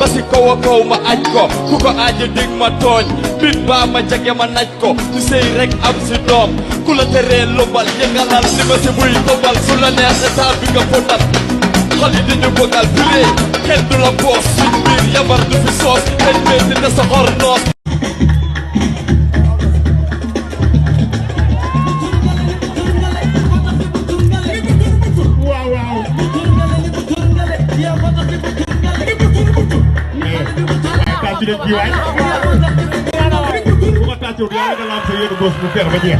ba si kaw a kaw ma aj ko ku ko aaja dig ma tooñ bit baa ma jege ma naj ko ñu sëy rek am si doom ku la teree lumbal yëngalal li ma si muy tobal su la neex état bi nga fóotal xol yi dañu bëggal biree kenn du la boos suñ biir yabar du fi soos kenn bee dina sa xor noos Tidak jiwa. Bukan kacau dia dalam saya ke bos bukan apa dia?